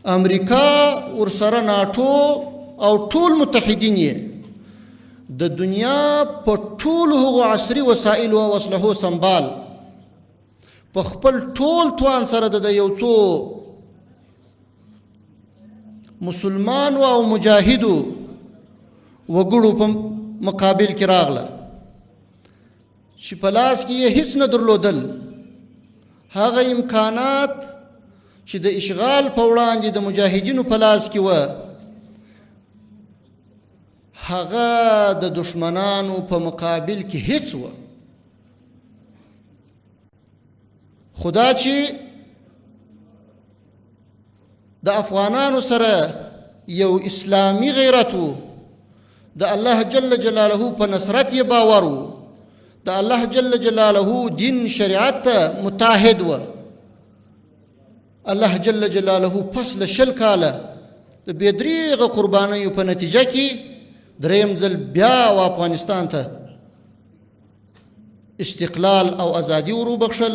امریکا ورسره ناټو او ټول متحدین یې د دنیا په ټولو هغو عصري وسایلو او اسلحو سمبال په خپل ټول توان سره د یو څو مسلمانو او مجاهدو وګړو په مقابل کې راغله چې په لاس کې یې هیڅ نه درلودل. هغه امکانات چې د اشغال په وړاندې د مجاهدینو په لاس کې وه، هغه د دشمنانو په مقابل کې هیڅ وه. خدا چې د افغانانو سره یو اسلامي غیرت وو، د الله جل جلاله په نصرت یې باور وو، د الله جل جلاله دین شریعت ته متعهد و، الله جل جلاله پس له 20 کاله د بې دریغه قربانیو په نتیجه کې دریم ځل بیا و افغانستان ته استقلال او ازادي وروبخښل.